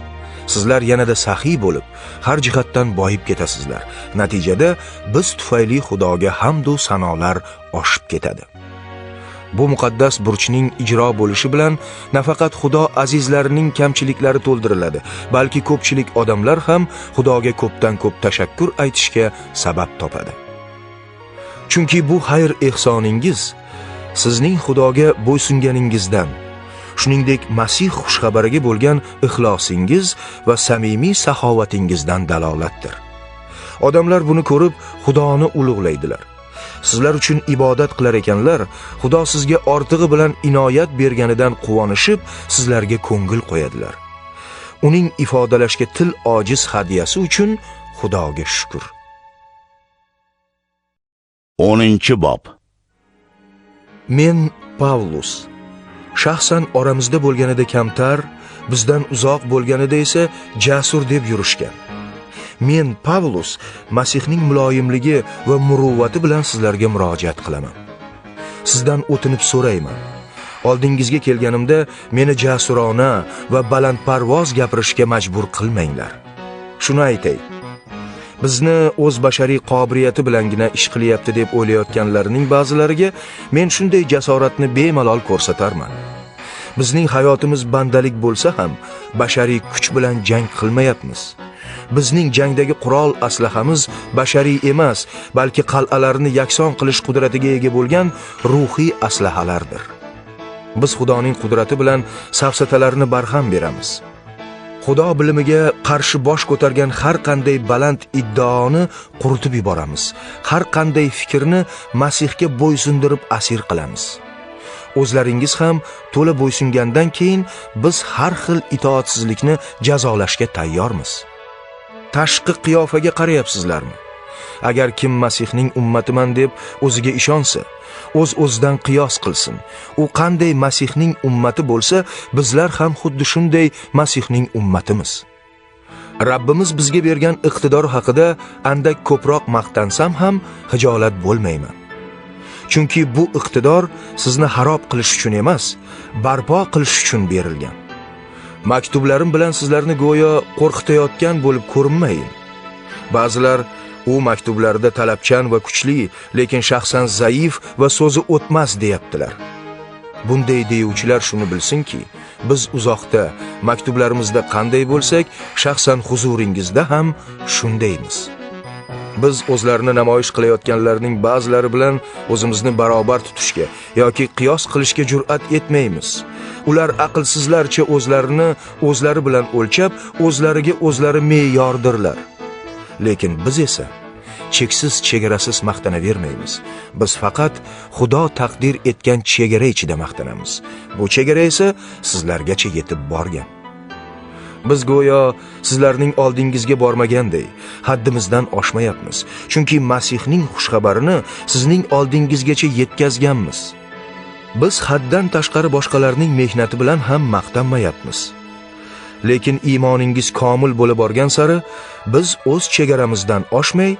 [SPEAKER 2] Sizlar yanada saxiy bo'lib, har jihatdan boyib ketasizlar. Natijada biz tufayli Xudoga hamd u sanolar oshib ketadi. Bu muqaddas burchning ijro bo'lishi bilan nafaqat Xudo azizlarining kamchiliklari to'ldiriladi, balki ko'pchilik odamlar ham Xudoga ko'pdan ko'p tashakkur aytishga sabab topadi. Chunki bu xayr ehsoningiz sizning Xudoga bo'ysunganingizdan, shuningdek Masih xushxabariga bo'lgan ixlosingiz va samimiy saxovatingizdan dalolatdir. Odamlar buni ko'rib Xudoni ulug'laydilar. Sizlar uchun ibodat qilar ekanlar, Xudo sizga ortig'i bilan inoyat berganidan quvonishib, sizlarga ko'ngil qo'yadilar. Uning ifodalashga til ojiz hadiyasi uchun Xudoga shukr.
[SPEAKER 1] 10-bob.
[SPEAKER 2] Men Pavlus, shaxsan oramizda bo'lganida kamtar, bizdan uzoq bo'lganida esa jasur deb yurishgan. Men Pavlus, Masihning muloyimligi va muruvvati bilan sizlarga murojaat qilaman. Sizdan o'tinib so'rayman. Oldingizga kelganimda meni jasurona va balandparvoz gapirishga majbur qilmanglar. Shuni aytay. Bizni o'z bashariy qobiliyati bilangina ish qilyapti deb o'ylayotganlarning ba'zilariga men shunday jasoratni bemalol ko'rsatarman. Bizning hayotimiz bandalik bo'lsa ham, bashariy kuch bilan jang qilmayapmiz. Bizning jangdagi qurol aslahamiz bashariy emas, balki qal'alarni yakson qilish qudratiga ega bo'lgan ruhiy aslahalardir. Biz Xudoning qudrati bilan safsatalarni barham beramiz. Xudo bilimiga qarshi bosh ko'targan har qanday baland iddaoni quritib yuboramiz. Har qanday fikrni Masihga bo'ysundirib asir qilamiz. O'zlaringiz ham to'la bo'ysungandan keyin biz har xil itoatsizlikni jazolashga tayyormiz. Tashqi qiyofaga qarayapsizlarmi? Agar kim Masihning ummatiman deb o'ziga ishonsa, o'z-o'zidan qiyos qilsin. U qanday Masihning ummati bo'lsa, bizlar ham xuddi shunday Masihning ummatimiz. Rabbimiz bizga bergan iqtidor haqida andak ko'proq maqtansam ham hijolat bo'lmayman. Chunki bu iqtidor sizni xarob qilish uchun emas, barpo qilish uchun berilgan. Maktublarim bilan sizlarni go'yo qo'rqitayotgan bo'lib ko'rinmayin. Ba'zilar u maktublarda talabchan va kuchli, lekin shaxsan zaif va so'zi o'tmas deyaptilar. Bunday deyuvchilar shuni bilsinki, biz uzoqda maktublarimizda qanday bo'lsak, shaxsan huzuringizda ham shundaymiz. Biz o'zlarini namoyish qilayotganlarning ba'zilari bilan o'zimizni barobar tutishga yoki qiyos qilishga jur'at etmaymiz. Ular aqlsizlarcha o'zlarini o'zlari bilan o'lchab, o'zlariga o'zlari me'yordirlar. Lekin biz esa cheksiz chegarasiz maqtanavermaymiz. Biz faqat Xudo taqdir etgan chegara ichida maqtanamiz. Bu chegara esa sizlargacha yetib borgan. Biz go'yo sizlarning oldingizga bormaganday haddimizdan oshmayapmiz. Chunki Masihning xushxabarini sizning oldingizgacha yetkazganmiz. Biz haddan tashqari boshqalarning mehnati bilan ham maqtanmayapmiz. Lekin iymoningiz komil bo'la borgan sari biz o'z chegaramizdan oshmay,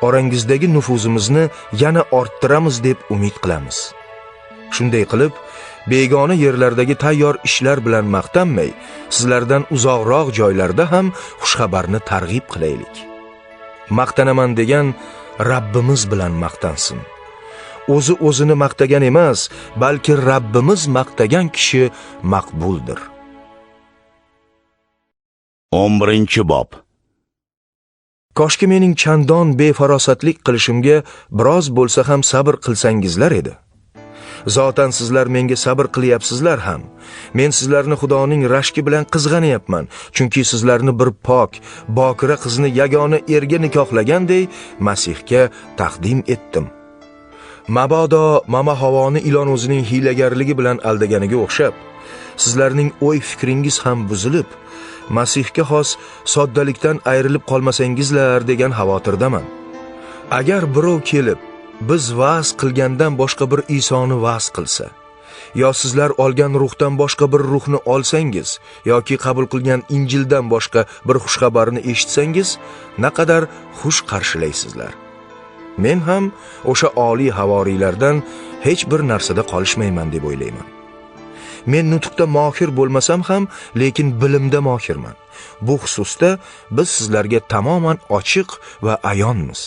[SPEAKER 2] orangizdagi nufuzimizni yana orttiramiz deb umid qilamiz. Shunday qilib, begona yerlardagi tayyor ishlar bilan maqtanmay, sizlardan uzoqroq joylarda ham xushxabarni targ'ib qilaylik. Maqtanaman degan Rabbimiz bilan maqtansin. O'zi o'zini maqtagan emas, balki Rabbimiz maqtagan kishi maqbuldir.
[SPEAKER 1] 11-bob.
[SPEAKER 2] Koshki mening chandon befarosatlik qilishimga biroz bo'lsa ham sabr qilsangizlar edi. Zotan sizlar menga sabr qilyapsizlar ham. Men sizlarni Xudoning rashki bilan qizg'anyapman, chunki sizlarni bir pok, bokira qizni yagona erga nikohlaganday Masihga taqdim etdim. Mabodo Mama Havoni ilon o'zining hiylagarligi bilan aldaganiga o'xshab, sizlarning o'y-fikringiz ham buzilib, Masihga xos soddalikdan ayrilib qolmasangizlar degan xavotirdaman. Agar birov kelib biz va'z qilgandan boshqa bir Isoni va'z qilsa, yo sizlar olgan ruhdan boshqa bir ruhni olsangiz, yoki qabul qilgan Injildan boshqa bir xushxabarni eshitsangiz, naqadar xush qarshilaysizlar. Men ham o'sha oliy havoriylardan hech bir narsada qolishmayman deb o'ylayman. Men nutqda mohir bo'lmasam ham, lekin bilimda mohirman. Bu xususda biz sizlarga tamoman ochiq va ayonmiz.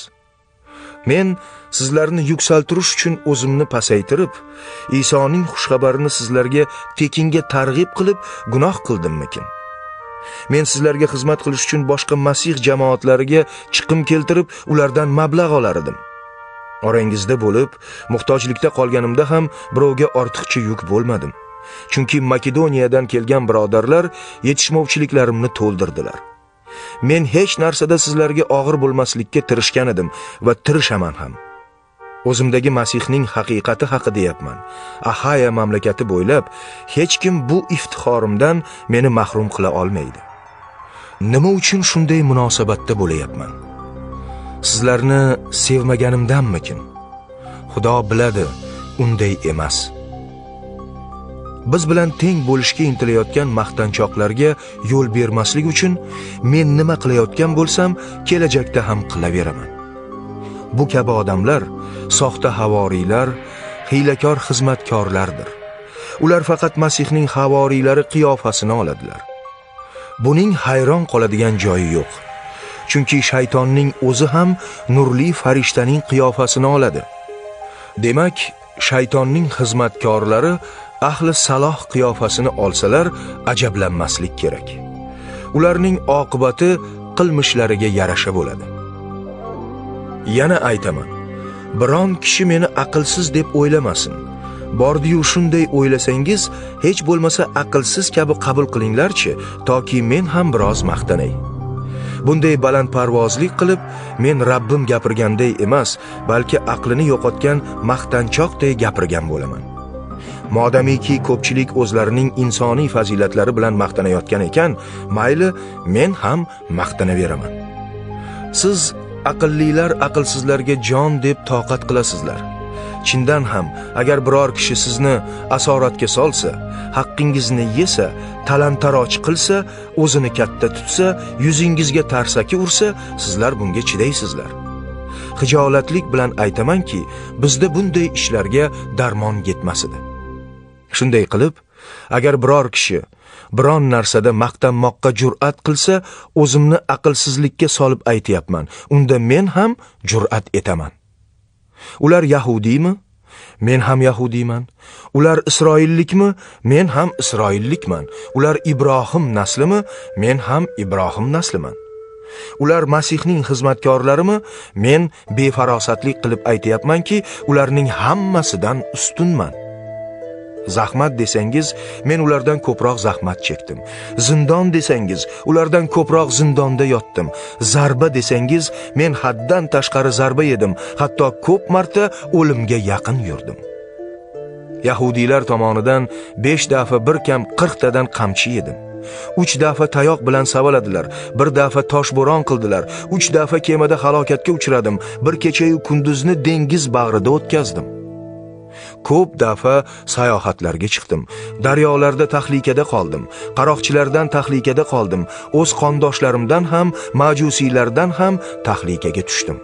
[SPEAKER 2] Men sizlarni yuksaltirish uchun o'zimni pasaytirib, Isoning xushxabarini sizlarga tekinga targ'ib qilib gunoh qildimmikin? Men sizlarga xizmat qilish uchun boshqa Masih jamoatlariga chiqim keltirib, ulardan mablag' olar edim. Orangizda bo'lib, muhtojlikda qolganimda ham birovga ortiqcha yuk bo'lmadim. Chunki Makedoniyadan kelgan birodarlar yetishmovchiliklarimni to'ldirdilar. Men hech narsada sizlarga og'ir bo'lmaslikka tirishgan edim va tirishaman ham. O'zimdagi Masihning haqiqati haqida deyapman. Ahaya mamlakati bo'ylab hech kim bu iftixorimdan meni mahrum qila olmaydi. Nima uchun shunday munosabatda bo'layapman? Sizlarni sevmaganimdanmikin? Xudo biladi, unday emas. Biz bilan teng bo'lishga intilayotgan maqtanchoqlarga yo'l bermaslik uchun men nima qilayotgan bo'lsam, kelajakda ham qilaveraman. Bu kabi odamlar soxta havoriylar, hiylakor xizmatkorlardir. Ular faqat Masihning havoriylari qiyofasini oladilar. Buning hayron qoladigan joyi yo'q. Chunki shaytonning o'zi ham nurli farishtaning qiyofasini oladi. Demak, shaytonning xizmatkorlari ahli saloh qiyofasini olsalar ajablanmaslik kerak. Ularning oqibati qilmishlariga yarasha bo'ladi. Yana aytaman, biron kishi meni aqlsiz deb o'ylamasin. Bordi-yu shunday o'ylasangiz, hech bo'lmasa aqlsiz kabi qabul qilinglarchi, toki men ham biroz maqtanay. Bunday balandparvozlik qilib, men Rabbim gapirganday emas, balki aqlini yo'qotgan maqtanchoqday gapirgan bo'laman. Modamiki ko'pchilik o'zlarining insoniy fazilatlari bilan maqtanayotgan ekan, mayli, men ham maqtanaveraman. Siz aqllilar aqlsizlarga jon deb toqat qilasizlar. Chindan ham, agar biror kishi sizni asoratga solsa, haqqingizni yesa, talan-taroj qilsa, o'zini katta tutsa, yuzingizga tarsaki ursa, sizlar bunga chidaysizlar. Xijolatlik bilan aytamanki, bizda bunday ishlarga darmon yetmas edi. Shunday qilib, agar biror kishi biron narsada maqtanmoqqa jur'at qilsa, o'zimni aqlsizlikka solib aytyapman. Unda men ham jur'at etaman. Ular yahudiymi? Men ham yahudiyman. Ular isroillikmi? Men ham isroillikman. Ular Ibrohim naslimi? Men ham Ibrohim nasliman. Ular Masihning xizmatkorlarimi? Men befarosatlik qilib aytyapmanki, ularning hammasidan ustunman. Zahmat desangiz, men ulardan ko'proq zahmat chekdim. Zindon desangiz, ulardan ko'proq zindonda yotdim. Zarba desangiz, men haddan tashqari zarba yedim, hatto ko'p marta o'limga yaqin yurdim. Yahudiylar tomonidan 5 dafa bir kam 40 tadan qamchi yedim. 3 dafa tayoq bilan savaladilar, 1 dafa toshbo'ron qildilar, 3 dafa kemada halokatga uchradim, bir kecha-yu kunduzni dengiz bag'rida o'tkazdim. Ko'p dafa sayohatlarga chiqdim, daryolarda tahlikada qoldim, qaroqchilardan tahlikada qoldim, o'z qondoshlarimdan ham, majusiylardan ham tahlikaga tushdim.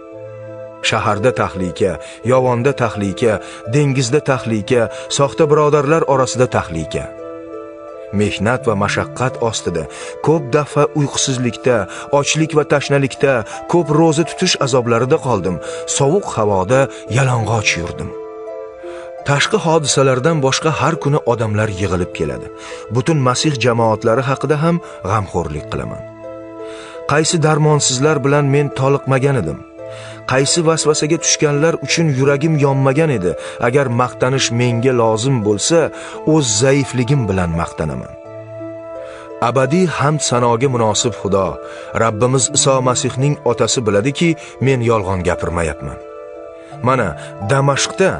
[SPEAKER 2] Shaharda tahlika, yovonda tahlika, dengizda tahlika, soxta birodarlar orasida tahlika. Mehnat va mashaqqat ostida, ko'p dafa uyqusizlikda, ochlik va tashnalikda, ko'p ro'za tutish azoblarida qoldim, sovuq havoda yalang'och yurdim. Tashqi hodisalardan boshqa har kuni odamlar yig'ilib keladi. Butun Masih jamoatlari haqida ham g'amxo'rlik qilaman. Qaysi darmonsizlar bilan men toliqmagan edim? Qaysi vasvasaga tushganlar uchun yuragim yonmagan edi? Agar maqtanish menga lozim bo'lsa, o'z zaifligim bilan maqtanaman. Abadiy hamd sanoga munosib Xudo, Rabbimiz Iso Masihning otasi biladiki, men yolg'on gapirmayapman. Mana Damashqda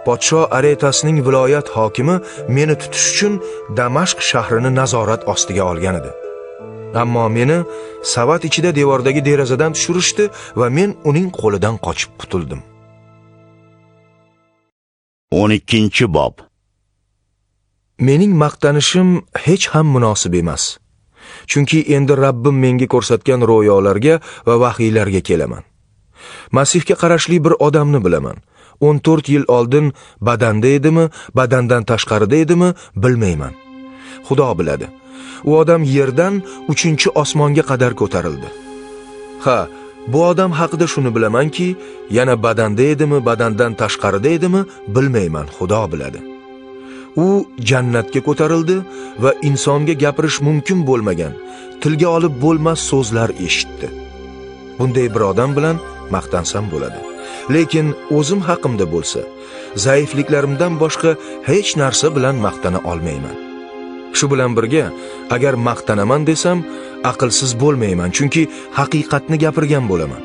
[SPEAKER 2] podsho Aretasning viloyat hokimi meni tutish uchun Damashq shahrini nazorat ostiga olgan edi. Ammo meni savat ichida devordagi derazadan tushirishdi va men uning qo'lidan qochib qutuldim.
[SPEAKER 1] 12-bob.
[SPEAKER 2] Mening maqtanishim hech ham munosib emas. Chunki endi Rabbim menga ko'rsatgan ro'yolarga va vahiylarga kelaman. Masihga qarashli bir odamni bilaman. 14 yil oldin badanda edimi, badandan tashqarida edimi, bilmayman. Xudo biladi. U odam yerdan 3-osmonga qadar ko'tarildi. Ha, bu odam haqida shuni bilamanki, yana badanda edimi, badandan tashqarida edimi, bilmayman, Xudo biladi. U jannatga ko'tarildi va insonga gapirish mumkin bo'lmagan, tilga olib bo'lmas so'zlar eshitdi. Bunday bir odam bilan maqtansam bo'ladi. Lekin o'zim haqimda bo'lsa, zaifliklarimdan boshqa hech narsa bilan maqtana olmayman. Shu bilan birga, agar maqtanaman desam, aqlsiz bo'lmayman, chunki haqiqatni gapirgan bo'laman.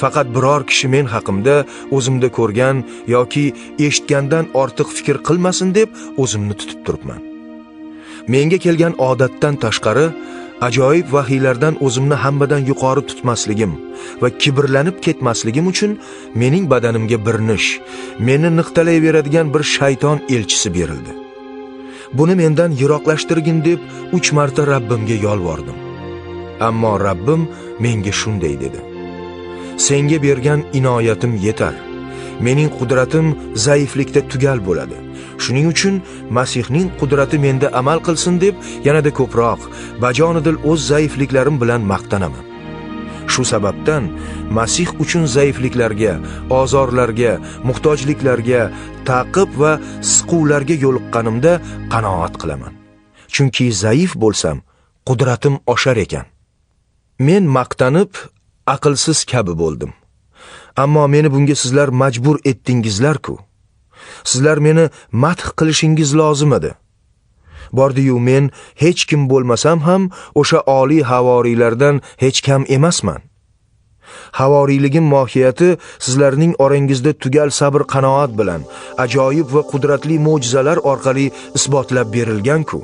[SPEAKER 2] Faqat biror kishi men haqimda o'zimda ko'rgan yoki eshitgandan ortiq fikr qilmasin deb o'zimni tutib turibman. Menga kelgan odatdan tashqari ajoyib vahiylardan o'zimni hammadan yuqori tutmasligim va kibrlanib ketmasligim uchun mening badanimga bir nish, meni niqtalayveradigan bir shayton elchisi berildi. Buni mendan yiroqlashtirgin deb 3 marta Rabbimga yolvordim. Ammo Rabbim menga shunday dedi: Senga bergan inoyatim yetar. Mening qudratim zaiflikda tugal bo'ladi. Shuning uchun Masihning qudrati menda amal qilsin deb yanada ko'proq bajonidil o'z zaifliklarim bilan maqtanaman. Shu sababdan Masih uchun zaifliklarga, ozorlarga, muhtojliklarga, ta'qib va siquvlarga yo'liqqanimda qanoat qilaman. Chunki zaif bo'lsam, qudratim oshar ekan. Men maqtanib, aqlsiz kabi bo'ldim. Ammo meni bunga sizlar majbur etdingizlar-ku. Sizlar meni madh qilishingiz lozim edi. Bordi-yu men hech kim bo'lmasam ham o'sha oliy havoriylardan hech kam emasman. Havoriyligim mohiyati sizlarning orangizda tugal sabr qanoat bilan ajoyib va qudratli mo'jizalar orqali isbotlab berilgan-ku.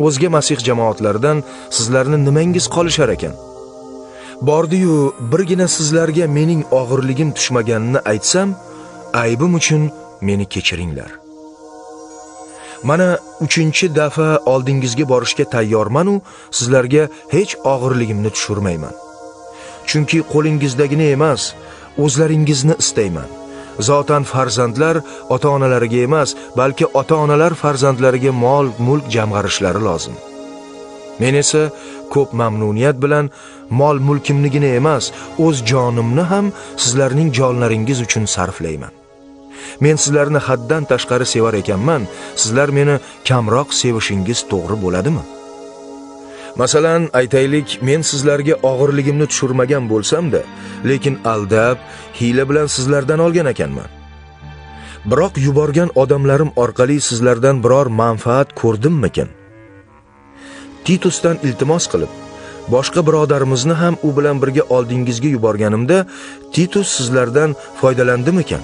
[SPEAKER 2] O'zga Masih jamoatlaridan sizlarni nimangiz qolishar ekan? Bordi-yu birgina sizlarga mening og'irligim tushmaganini aytsam, aybim uchun meni kechiringlar. Mana 3-dafa oldingizga borishga tayyorman-u, sizlarga hech og'irligimni tushirmayman. Chunki qo'lingizdagini emas, o'zlaringizni istayman. Zotan farzandlar ota-onalariga emas, balki ota-onalar farzandlariga mol-mulk jamg'arishlari lozim. Men esa ko'p mamnuniyat bilan mol-mulkimnigina emas, o'z jonimni ham sizlarning jonlaringiz uchun sarflayman. Men sizlarni haddan tashqari sevar ekanman, sizlar meni kamroq sevishingiz to'g'ri bo'ladimi? Masalan, aytaylik, men sizlarga og'irligimni tushirmagan bo'lsam-da, lekin aldab, hiyla bilan sizlardan olgan ekanman. Biroq yuborgan odamlarim orqali sizlardan biror manfaat ko'rdimmikin? Titusdan iltimos qilib, boshqa birodarimizni ham u bilan birga oldingizga yuborganimda, Titus sizlardan foydalandimikan?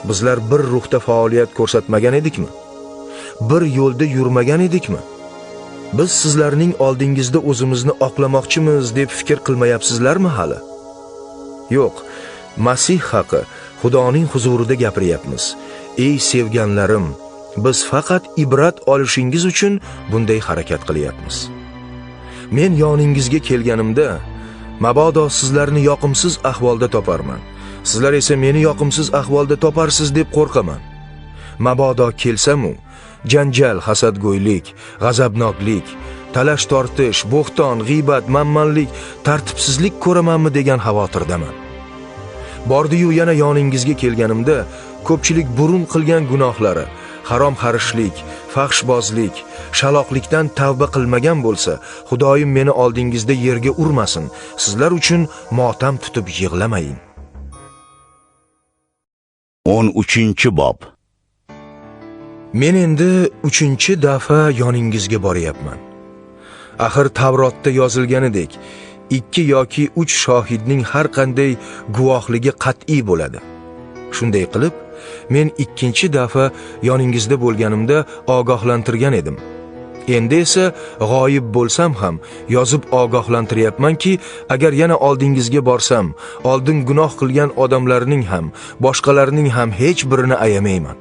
[SPEAKER 2] Bizlar bir ruhda faoliyat ko'rsatmagan edikmi? Bir yo'lda yurmagan edikmi? Biz sizlarning oldingizda o'zimizni oqlamoqchimiz deb fikr qilmayapsizlarmi hali? Yo'q, Masih haqi Xudoning huzurida gapiryapmiz. Ey sevganlarim, biz faqat ibrat olishingiz uchun bunday harakat qilyapmiz. Men yoningizga kelganimda, mabodo sizlarni yoqimsiz ahvolda toparman. Sizlar esa meni yoqimsiz ahvolda toparsiz deb qo'rqaman. Mabodo kelsam-u, janjal, hasadgo'ylik, g'azabnoklik, talash tortish, bo'xton, g'iybat, manmanlik, tartibsizlik ko'ramanmi degan xavotirdaman. Bordi-yu yana yoningizga kelganimda ko'pchilik burun qilgan gunohlari, harom xarishlik, fahshbozlik, shaloqlikdan tavba qilmagan bo'lsa, Xudoyim meni oldingizda yerga urmasin, sizlar uchun motam tutib yig'lamayin.
[SPEAKER 1] 13-bob.
[SPEAKER 2] Men endi 3-dafa yoningizga boryapman. Axir Tavrotda yozilganidek, 2 yoki 3 shohidning har qanday guvohligi qat'iy bo'ladi. Shunday qilib, men 2-dafa yoningizda bo'lganimda ogohlantirgan edim. Endi esa g'oyib bo'lsam ham yozib ogohlantiryapmanki, agar yana oldingizga borsam, oldin gunoh qilgan odamlarning ham, boshqalarning ham hech birini ayamayman.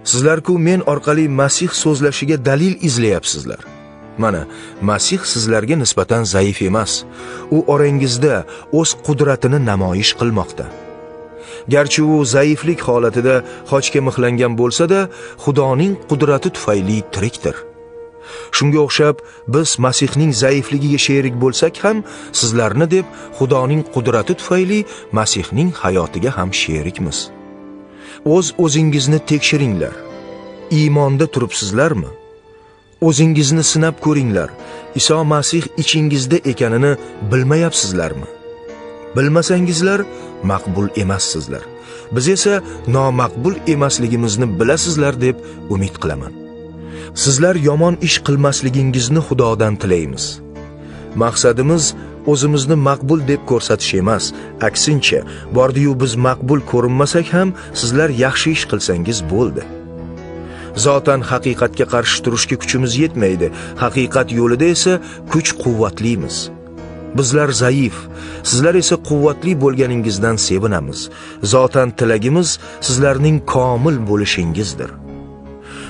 [SPEAKER 2] Sizlar-ku men orqali Masih so'zlashiga dalil izlayapsizlar. Mana, Masih sizlarga nisbatan zaif emas. U orangizda o'z qudratini namoyish qilmoqda. Garchi u zaiflik holatida xochga mixlangan bo'lsa-da, Xudoning qudrati tufayli tirikdir. Shunga o'xshab, biz Masihning zaifligiga sherik bo'lsak ham, sizlarni deb Xudoning qudrati tufayli Masihning hayotiga ham sherikmiz. O'z-o'zingizni tekshiringlar. Iymonda turibsizlarmi? O'zingizni sinab ko'ringlar. Iso Masih ichingizda ekanini bilmayapsizlarmi? Bilmasangizlar maqbul emassizlar. Biz esa nomaqbul emasligimizni bilasizlar deb umid qilaman. Sizlar yomon ish qilmasligingizni Xudodan tilaymiz. Maqsadimiz o'zimizni maqbul deb ko'rsatish emas, aksincha, bordi-yu biz maqbul ko'rinmasak ham sizlar yaxshi ish qilsangiz bo'ldi. Zotan haqiqatga qarshi turishga kuchimiz yetmaydi, haqiqat yo'lida esa kuch-quvvatlimiz. Bizlar zaif, sizlar esa quvvatli bo'lganingizdan sevinamiz. Zotan tilagimiz sizlarning komil bo'lishingizdir.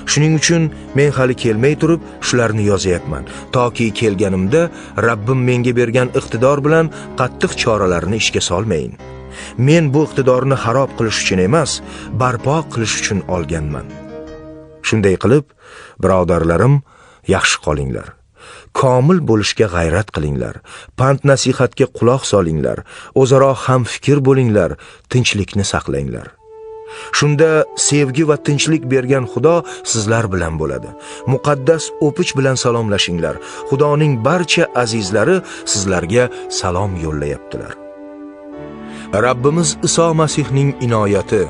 [SPEAKER 2] Shuning uchun men hali kelmay turib shularni yozyapman, toki kelganimda Rabbim menga bergan iqtidor bilan qattiq choralarni ishga solmayin. Men bu iqtidorni xarob qilish uchun emas, barpo qilish uchun olganman. Shunday qilib, birodarlarim, yaxshi qolinglar. Komil bo'lishga g'ayrat qilinglar. Pand nasihatga quloq solinglar. O'zaro ham fikr bo'linglar, tinchlikni saqlanglar. Shunda sevgi va tinchlik bergan Xudo sizlar bilan bo'ladi. Muqaddas o'pich bilan salomlashinglar. Xudoning barcha azizlari sizlarga salom yo'llayaptilar. Rabbimiz Iso Masihning inoyati,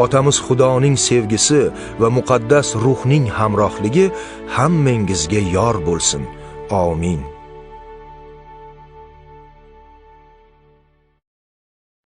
[SPEAKER 2] Otamiz Xudoning sevgisi va muqaddas ruhning hamrohligi hammangizga yor bo'lsin. Amin.